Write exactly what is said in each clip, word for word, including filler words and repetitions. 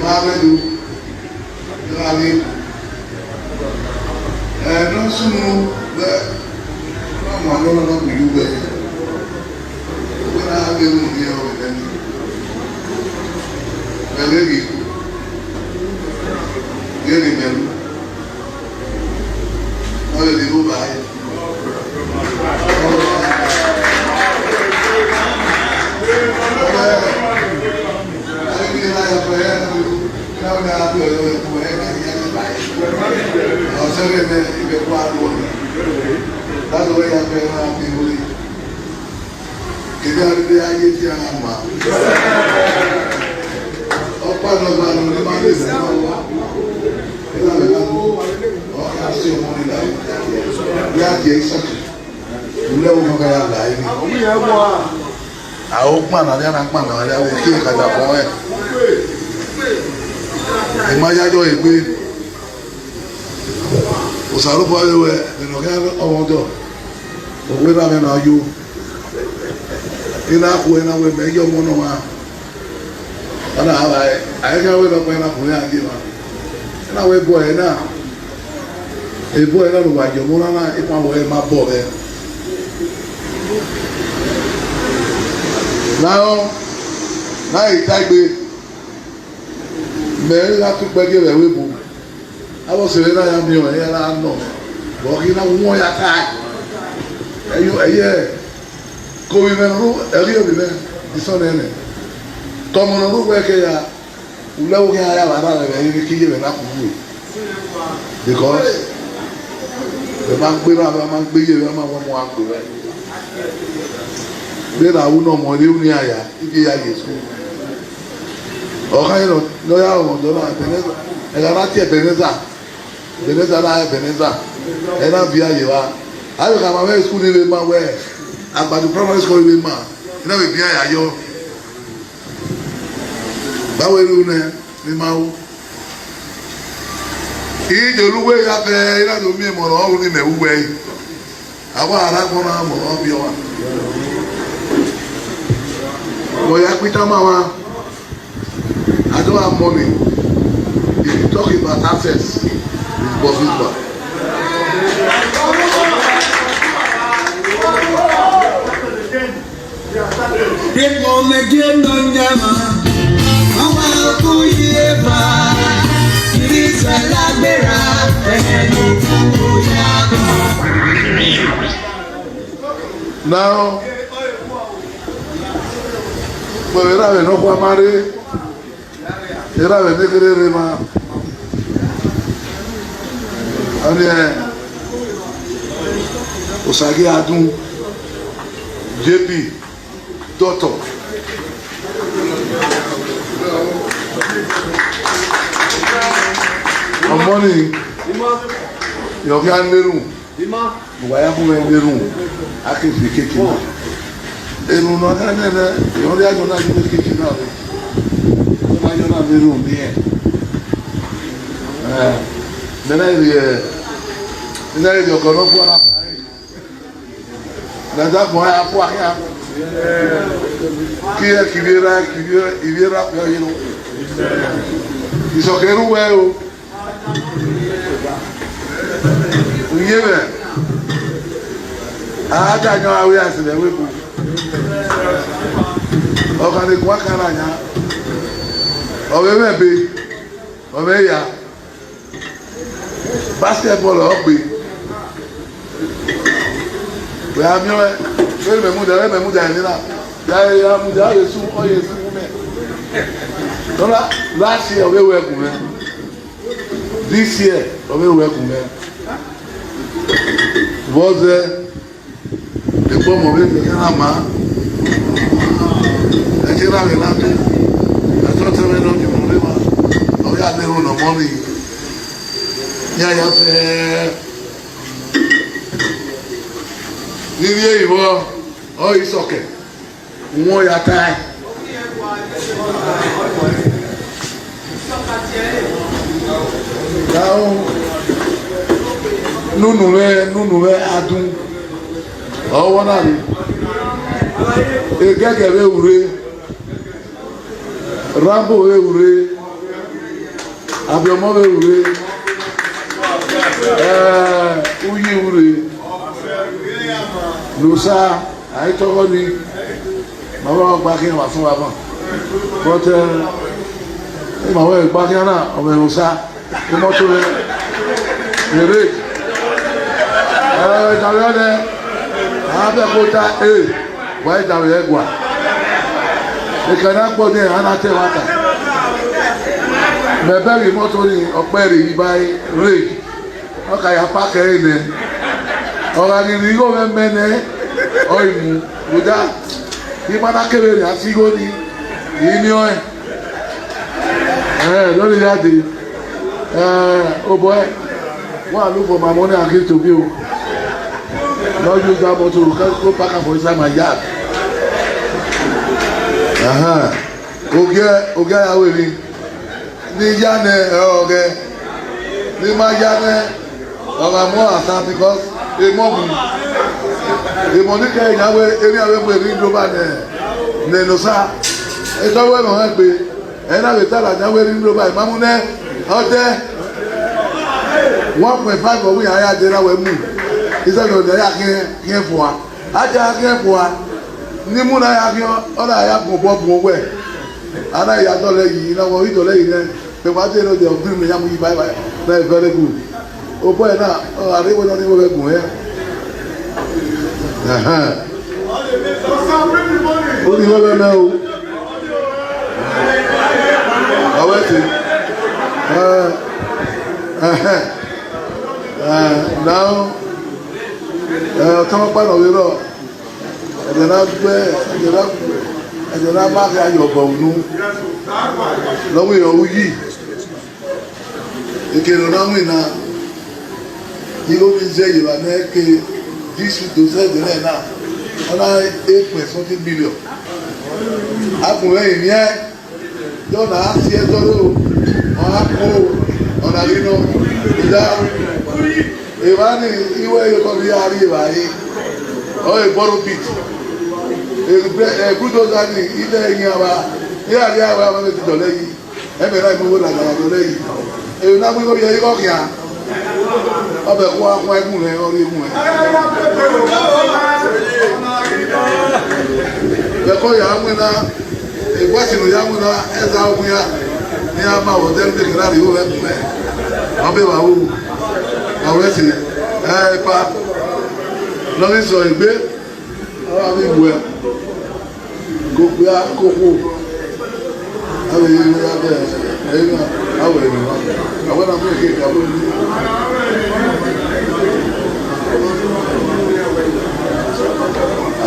Amen. Amen. Ẹ, ne ọ sunu vbe, ne ọ ma nọ na na bu yu vbe. Wẹ na ghe ru ni ọ vbe ni. Vbe ghe ghi. Ghe ni mẹ ru. Ọ vbe ni ru ba. Kevbe avbe a ye tie a na ma. Ọkpa nọ gba nọ ne ma vbe sẹ ma wa. Ena vbe na mu, ọ ya si ọmọ ni la. Ya die isọkẹ. Ulẹ wo ma ka ya la ibi. Aro kpana, avbe a na kpana, avbe a vbe kie ka da bọ ẹn. I ma ya yọ egbe. Osanobua vbe wẹ, ẹmwẹ ne ọ khian ọmwa ọdọ, ọ wẹ erha mwẹ na yo. I na khuẹ na wẹ mẹ ye ọmọ nọ mwa. Ọ na gha, a i khian wẹ ne ọ kpẹn na khuẹ iran ye emwa. I na wẹ ebo ẹre na, ebo ẹre na ne uwa ye ọmọ na na, ikhua wẹ ma bọ mwẹ. Na rọn, na i ta egbe, mẹ i gha tu ukpẹ gie vbe ẹvbo ebo. Avbe ọse mwẹ na ya miẹn ọnrẹn, iran na nọ mwẹ, vbe ọ ghi na wọn ya tae. Ẹyọ, ẹyẹ, ke ovbi mwẹ ne ọ rre, ẹghẹ ovbi mwẹ, the son nẹ nẹ. Te ọmọ ne ọ rre uwẹ ke ya, ulẹ vbe ọ khian ya vbe a rra vbe ẹrinmwi ke iye mwẹ na kugbe. Because ẹ ma gbe rra, a ma gbe iye mwẹ, a ma wẹ ọmọ a gbe rra. Vbene a ru ne ọmọ rre unu iran ya, ibi ya ye school. Ọ kha rẹn ne ọ ya rọnmwẹ ọdọ na, Ebenezer, ẹghẹ a na tie Ebenezer, Ebenezer na Ebenezer, ẹ na viọ a ye evba. A vbe khama mwẹ school ni vbe ma wẹ, Agbadu Primary School ni vbe ma, I na vbe biẹ ya yọ. Ba wẹ ru nẹ, ne I ma ru. I do lu uwe ya fẹ, I na do miẹn emọ ne ọ ru ne imẹ ru wẹ. A wa rha agbọn na mọ ọ viọ ọmwa. Vbe ọ ya kpe tama mwa, I don't have money. If you talk about access, it's possible. Dekun mẹ je Nọyaẹnmwa, ọmwa okun ye eva, Kristi la gbera, ẹghẹ ne okun ya kọn. Now, wẹ vbe erha mwẹ nọkhua ma rre, erha mwẹ ne kherhe rre ma, ọnii Osagie Adun, J P, Doctor. Ọmọ nii, ọ khian na erhunmwu. Uwa ya mu mwẹ ne erhunmwu, a ke fi keke na. Erhunmwu ne ọ khian nene, ọ rhie ayọn na ye keke na rre. Ọ ma yọ na ne erhunmwu ni ẹn. Eh, mẹ na rhie, mẹ na rhie ọgọ ne ọ fua na. Na da gbọn ya fua khian. Ke irẹn ke ivbi erha, ke ivbi, ivbi erha fua ye nọ. Isọkẹ ru wẹ o. Uyinmwẹ, a da yan avbe a sẹ vbe ẹvbo ebo. Ọ gha ne guan kan na yan. Ọ vbe mwẹ ebe, ọ vbe ya. Basketball ọ gbe. Wẹ a miẹn ọnrẹn, vbene mẹ mudia, vbene mẹ mudia ẹre na. Ya, ya mudia, ọ ye su, ọ ye su mẹ. Nọ na, last year, ọ vbe wẹ gun mwẹ. This year, ọ vbe wẹ gun mwẹ. Vbọzẹ, egbe ọmọ vbe vbe na ma. Ẹ te ra vbe na te. Ẹ te ọtẹn mwẹ ne ọ gie mwẹ rre ma. Ọ ya na erhunmwu ne ọmọ nii. Iran ya fẹ. Vbe ivbi ẹre vbọ, ọ i sọkẹ. Uwọn ya tae. Now, nunu mwẹ, nunu mwẹ Adun. Ọ wọ na rre. Egẹgẹ vbe ure. Rambo vbe ure. Abiọmọ vbe ure, eh, uyi ure, ne Osa, a i tọghọ ni, ma vbe ọgba khian wa fun wa ban. But, eh, ima wẹ gba khian na, ọ mwẹ Osa, imọto mwẹ, ere, eh, davbe ọnẹ, a bẹ kota, eh. Wa i davbe ẹguae. Ekẹn na kpọ nẹ, a na te ẹmwata. Mẹ bẹghe imọto ni, ọ kpẹre rre iba re, ọ ka ya park ẹre nẹ. Ọ gha ghi rhie igho mwẹ mẹ nẹ, ọ i mu. Rhunmwuda, ima na kevbe rhie a si igho ni, I miẹn ọẹn. Eh, lọni ya dee. Eh, oh boy, go and look for my money and give to me o. No use that motor, go, go park am for inside my yard. Aha. Ogie, ogie ya wẹ ni. Ni ya nẹ, eh, ọghẹ. Ni ma ya nẹ, ọ gha mu ọha sa because emọ bu. Emọ ni kẹ ya wẹ, emwi a vbe mu emwi do ba nẹ, nẹ ne Osa. Etọ wẹ nọ hẹn gbe. Ẹ na vbe ta la yan wẹ rhie iro ba ima mu nẹ, ọ dẹ one point five ọghe iran ya dẹ na wẹ mu. Isẹgẹ ọdẹ ya khiẹn, khiẹn fua. A dia khiẹn fua, ne imu na ya khian, ọ na ya bun obọ bun owẹ. A na ya dọlẹ yi, na wẹ ọ ghi dọlẹ yi nẹ, mẹ wa dee ne ọ dia ọgiri mẹ ya mu yi bye bye, na very good. Obọ ẹre na, ọ gha rre wẹ ne ọ rhie wẹ gun hẹ. Ẹhẹn. Ọ rhie wẹ mẹ o. Ọ wẹ te. Ẹhẹn. Now, ọtẹn ọkpa nọ vbe rrọọ. Ẹdẹ na gbe, ẹdẹ na, ẹdẹ na ma gha ye obọ unu. Lọ wẹ irẹn uyi. Eke ne ọ na winna, igho ni zẹ ye evba nẹ ke district do zẹ ẹdẹ nẹ na, ọ na eight point something million. A gun mwẹ rinmwian, yọ na a si ẹzọ ro, ọ gha khuo, ọ na ghi nọ, I da. Evba ni, iwẹ ye kọ vbe a rri evba re, ọ re borrow pit. Egbe, eh, bulldozer ni, I da ẹre yan vba, I gha rhie avbe avbe te dọlẹ yi. Ẹmwẹ na mu igho lagha vbe ọlẹ yi. Emwi na mu igho ye igho khian. Ọ bẹ kua kua igun rẹ, ọ rhie igun rẹ. Bẹkọ ya winna, egbe ẹtin ne ọ ya winna, ẹzọ ọ winna, ne iran ma vbe odẹ ne kherha rhie igho vbe ẹgbẹe. Ọ bẹ vbe aro, ọ wẹ ẹse, ẹ, epa, ne ọ ghi sẹ egbe, ọ gha vbe wẹ. Ko kpia, ko khuo. Avbe ẹ i ya bẹ, ẹ i na, a wẹ emwi na. A wẹ na mu eke ka wẹ ni.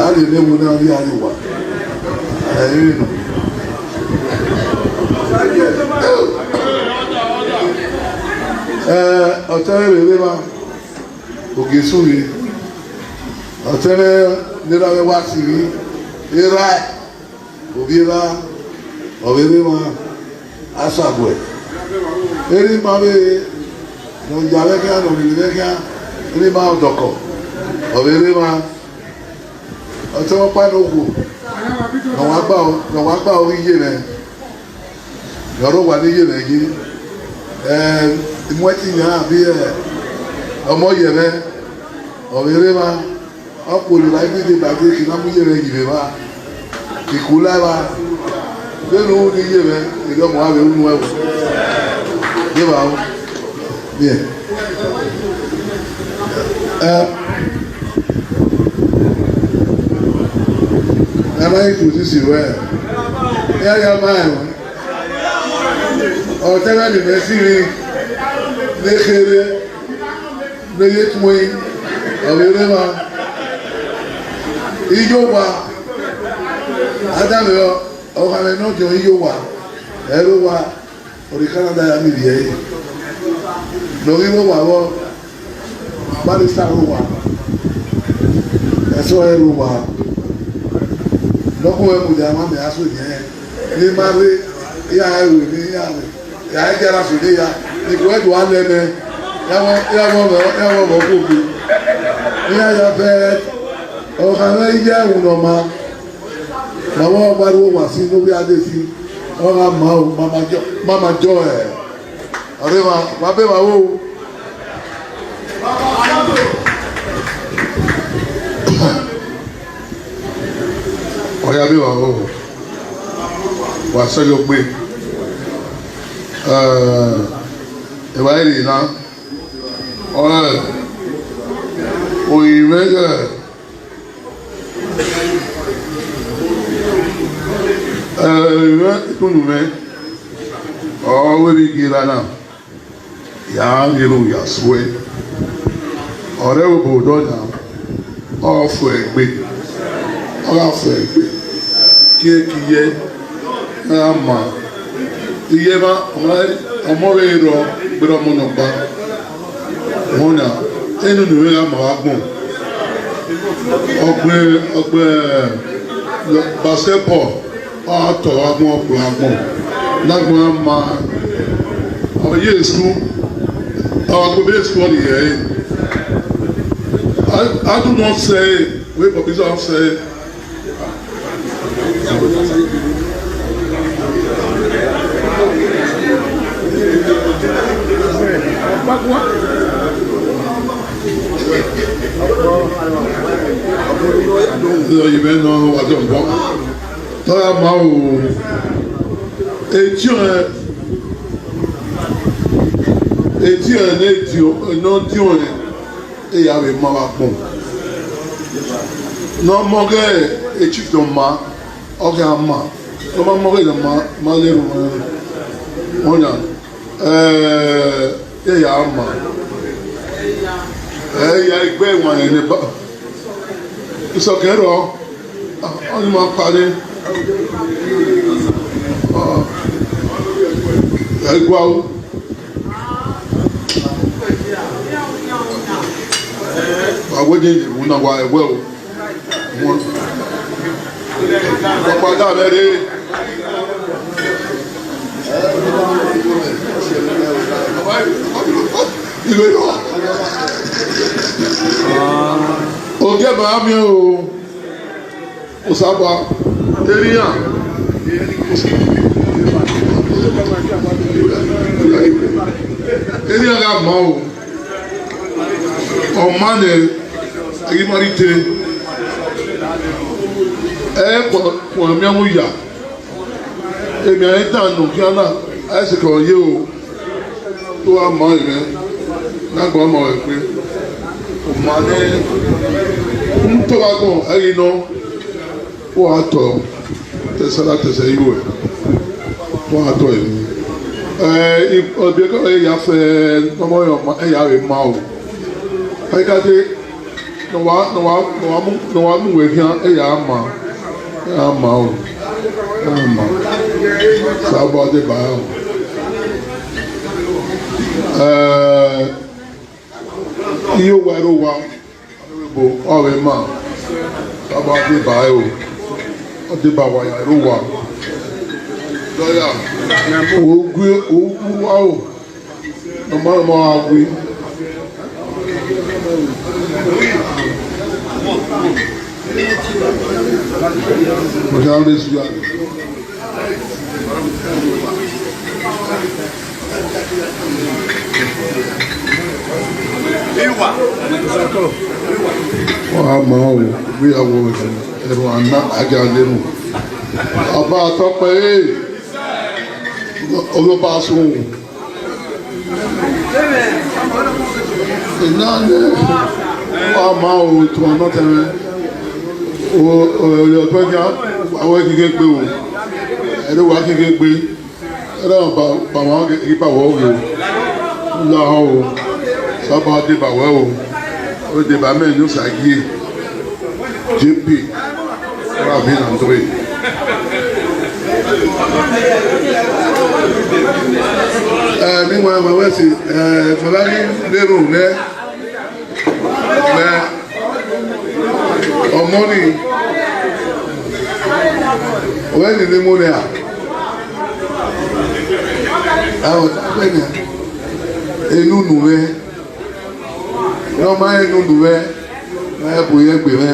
A rhie ne wo na rhie a ye owa. Ẹ i re nọ. Ẹ, ọtẹn vbe rre emwa. Ogie sughe, ọtẹn mwẹ ne erha mwẹ wa sivbi, erha ovbi erha, ọ vbe rre emwa Asaguẹ. Erha ima vbe ne ọ ya vbe khian, ne ọ rhirhi vbe khian, erha ima Ọdọkọ, ọ vbe rre emwa ọtẹn mwẹ ọkpa ne okhuo, ne ọ wa gba, ne ọ wa gba ọghe iye mwẹ. Ne ọ rre owa ne iye mwẹ yi, eh, imuẹtin yan vbe, eh, ọmọ yẹ mwẹ, ọ vbe rre emwa, ọ kpolo evba igbide ba de ke na mu iye mwẹ yi vbe evba, ikula evba, vbene u ru ne iye mwẹ, erriọ ọmọ a vbe ru unu ẹvbo, de evba ru. Miẹn. Eh, a na introduce ruẹ, iran ya ma ẹmwẹ. Ọtẹn mwẹ ne imẹ sivbi ne kherhe ne ye tuẹn, ọ vbe rre emwa. Iye owa, a danmwehọ, ọ gha mwẹ ne ọ diọn iye owa, ẹ i rre owa. Ọ rre Canada ya miẹn ivbi ẹre. Ne ọ ghi rre owa vbọ, Barrister rre owa, ẹsọhẹ rre owa. Ne ọ khuẹn mudia ma mẹ a so yẹn. Ne ima rre, iran ru emwi, iran ru, iran i dia na so ne ya. Ikhuo ẹdua lẹ nẹ, iran vbọ, iran vbọ, iran vbọ vbọ kugbe. Iran ya fẹ, ọ kha mwẹ iye ẹvbo ne ọ ma. Ma vbe ọgba rre owa sin ne ovbi a dee sin, ọ gha ma o, ma ma jọ, ma ma jọ ẹ. Ọre emwa, wa be emwa vbo? Ọ ya be emwa vbo? Wa sẹ yo gbe. Eh, evba ẹre na, ọre orinmwẹ ghẹ, eh, orinmwẹ unu mwẹ, ọ wẹ vbe gie ra na. Ya ghi ru ya suẹ. Ọre ẹvbo odọ na, ọ fue egbe, ọ gha fue egbe, kie kie iye, a gha ma iye, ma ọmọ vbe rrọọ, gberra ọmọ nọkpa. Ọmọ na, enu ne gha ma vbe agbọn. Ọgbe, ọgbe basketball, ọ tọ agbọn, ọgbe agbọn. Ne agbọn ma, ọ ye school, ọ gbe school ni yẹ. I, I do not say, we for business say. Ọ ye mwẹ nọ, wa dọn bọ. Tọ ya ma o. Etiọnrẹn, etiọnrẹn ne etiọnrẹn, ne ọ diọnrẹn, e ya vbe ma vbe agbọn. Ne ọ mọ ghe e chief nọ ma, ọ gha ma. Ne ọ ma mọ ghe nọ ma, ma le ru ọna. Eh, e ya ma. Eh, ya igbe wan ne ba. Isọkẹn rrọọ, ọni ma kpare. Ẹ gua o. Wa wẹ de ru na wa ẹwẹ o. Wa pa da vbe rre. Ìwé yọ. Ogie ma miẹn o. Osaba, erian, erian gha ma o, ọ ma nẹ, a ghi ma rhie te, ẹ khuan miẹn mu ya, emwi a i dan nọ khian na, a i sẹ ke ọ ye o. Te uwa ma mwẹ, ne a gba ma ruẹ egbe. Ọ ma nẹ, unu te uwa agbọn, ẹ ghi nọ, uwa tọ, te ẹsẹ na te ẹsẹ iruẹ, uwa tọ emwi. Ẹ, ọbiẹka ọre ya fẹ, ne ọ ma, ẹ ya vbe ma o. Ẹ ka te, Ne wa, ne wa, ne wa mu, ne wa mu wẹ khian, e ya ma, e ya ma o, e ya ma. Sabọ deba o. Eh, iye owa ẹre owa, ọ vbe ma, sabọ deba o, ọ deba wa ya ẹre owa. Dọya, ogu, ogu wa o. Ọmọ ọmọ agui. Mo ṣe àwọn èsì yà. Wọ́n á mọ̀ ọ́, ìgbéyàwó ẹ̀rọ àná àjálẹ̀mú. Ọba àtọ́pẹ́ ẹ̀, olóba sùn. Enane, ama o, tuma nọ tẹmwẹ. O, o, o, ọtọ ẹja, wa wẹ gige gbe o. Ẹre wa gige gbe. Ẹre ba, ba wa gige ba wẹ o. La o. Saba de ba wẹ o. O de ba mẹ yo sa gie. J P, ra vbe na ndo re. Eh, meanwhile, ma wẹ si, eh, Fọlá ni lérò rẹ, mẹ, ọmọ ni, ọwẹ ni ni mo nẹ a. Àwọn ọ̀tá pẹ̀lú ẹnu nù rẹ, wọ́n máa ń nu nù rẹ, wọ́n ẹ̀ bù yẹn gbè rẹ.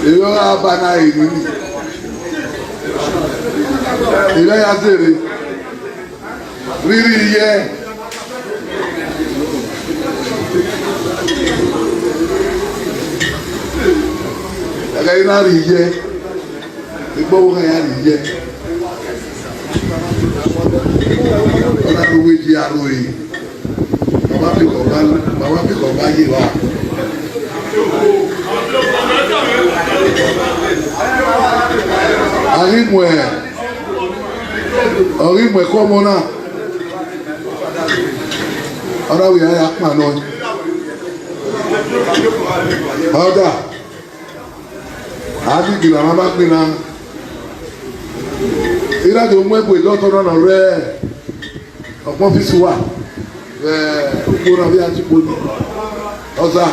Èyí ọ̀rọ̀ abana èyí ni. Èyí ọ̀yà zèrè. Rhirhi ye. Ẹghẹ na rhie ye. Egbe ọvbokhan ya rhie ye. Ọ na do wẹ gie aro ẹre. Baba fi kọ ba, baba fi kọ ba ye wa. A ghi mu ẹ, ọ ghi mu ẹko ọmọ na. Ọ na wẹ iran ya kpan nọ. Ọda, a ghi gbinna, a ma gbinna. I na do mu egbe dọtọ na nọ rẹ ọkpọn ọfisi uwa vbe ugbo na vbe a ti kpo ni. Ọza,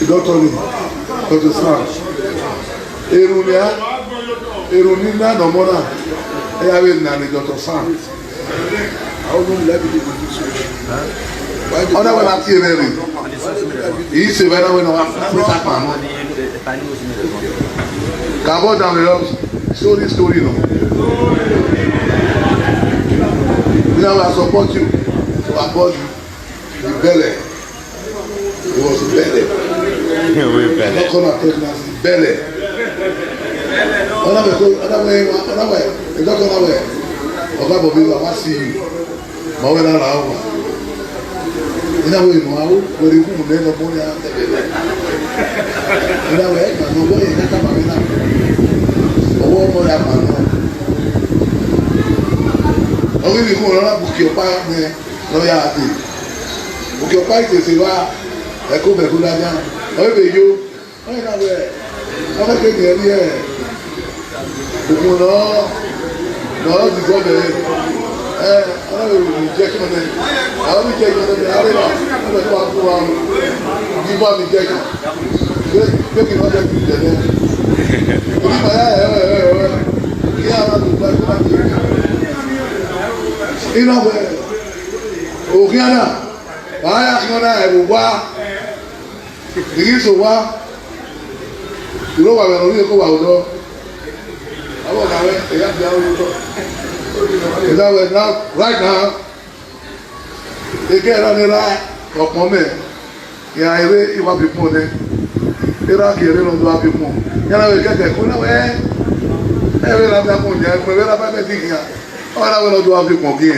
dọtọ ni, dọtọ Sam. Erhunmwu nia, erhunmwu ni na nọ ọmọ na, ẹ ya vbe na ne dọtọ Sam. Ọ na wẹ na tie mwẹ rre. I se vbe na wẹ na wa fẹta kpa nọ. Ka bọ dan vbe rọ story story nọ. Me, I will support you. So I bọ you. Ibẹlẹ. It was Ibẹlẹ. Ibẹlẹ. Not come and talk now. Ibẹlẹ. Ọ na wẹ ko, ọ na wẹ, ọ na wẹ, doctor na wẹ. Oga Bobby, I wan see you. Ma wẹ na ra owa. I na wẹ no aro, wẹ re hu ne no mo ya. I na wẹ ma no wẹ na ka ma wẹ na. Ọwọ mo ya ma no. Ọ ghi vbe hu ọna bu ki ọkpa nẹ. Ne ọ ya dee. Uki ọkpa i sese vba ẹko vbe ẹko ladian, ọ vbe yo, ọ na wẹ, ọ na ke miẹn rrie, ugbẹn ne ọ, ne ọ dissolve ẹre, ẹ, ọ na vbe ru injection nẹ, a ru injection nẹ, a rre na, ọ vbe kpa ku wa, give am injection. Vbe, vbe kene ọ dẹ ti dẹ nẹ. Oni ma ya, ẹ, ẹ, ẹ, ẹ, ẹ, I na do gba ẹko na. I na wẹ, okhian na, a ya khian na ẹvbo owa, I ghi sẹ owa, I rre owa vbe ẹmwẹ ne ọ rhie ke owa odọ. Avbe ọgha mwẹ, I ya dia aro ye otọ. I na wẹ now, right now, eke erha ne erha ọkpọn mẹ, iran rre I wa viọ ukpọn nẹ, erha gie rre ne ọ do gha viọ ukpọn. Iran na wẹ kẹkẹ, ko na wẹ, ẹ vbe erha mẹ ukpọn nian, ẹkun vbe erha mẹ ẹdẹ khian, ọ na wẹ ne ọ do gha viọ ukpọn gie.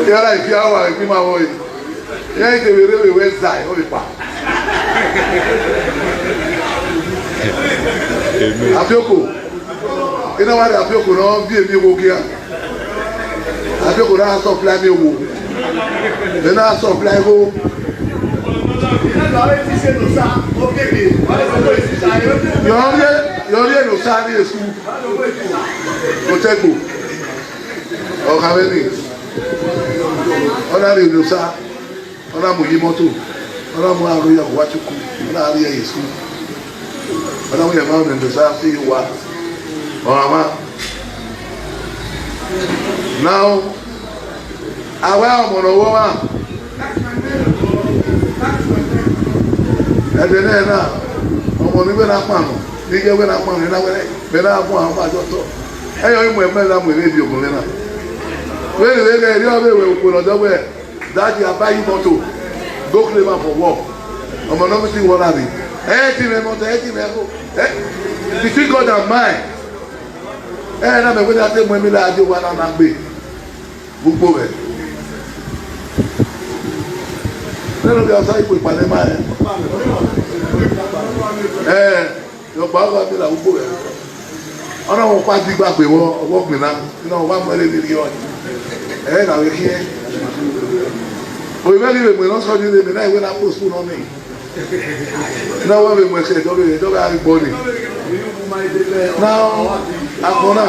Iran na i fi awa ẹgbẹ ima vbọ re. Iran i de vbe rre vbe wẹ zai, ọ vbe kpa. Amen. Afioko, I na wa rhie afioko ne ọ viọ emwi igho khian. Afioko na supply emwi igho. Vbe na supply igho. Yọ rhie, yọ rhie ne osa ni esu. Otegbo. Ọ gha vbe ni, ọ na rhie ne osa, ọ na mu ye imọto, ọ na mu aro ya vbe uwa chuku, ọ na rhie ye school. Ọ na wẹ ya ma ne osa fi ye uwa. Ọ gha ma. Now, a wẹ ọmọ ne ọ vbe ọmwa. Ẹdẹ nẹ na, ọmọ ne I wẹ na kpan nọ, ne I ye wẹ na kpan nọ, I na wẹ, mẹ na bun ọmwa ye otọ. Ẹyọ i mu ẹmwẹ na mu emwi rhie obọ mwẹ na. Vbene vbe ghẹ erriọ vbe wẹ ukpo ne ọ dọ wẹ, Daddy, I buy you motor. Go claim am for work. Ọmọ ne ọ vbe ti wọ na rre. Ẹ ti mwẹ motor, ẹ ti mwẹ ẹko. Eh? Between God and mine. Ẹ na mẹ wẹ na te mu emwi la die owa na na gbe. Vbe ugbo mwẹ. Nene ovbi ọsa ikpe kpalẹ ma rẹn. Ẹ, rhọkpa ọ gha miẹn la vbe ugbo mwẹ. Ọ na wẹ ọkpa digba gbe vbọ, ọvbọ gbinna, ne ọ wa mu ẹre vberriọ. Ẹ na vbe khiẹn. Ovbi mwẹ ghi vbe mu ne ọ sọ ni rre, mẹ na i wẹ na postpone ọnii. Na wa vbe mu ẹsẹ dọvbe, dọvbe a ghi gbọ ni. Na agbọn na,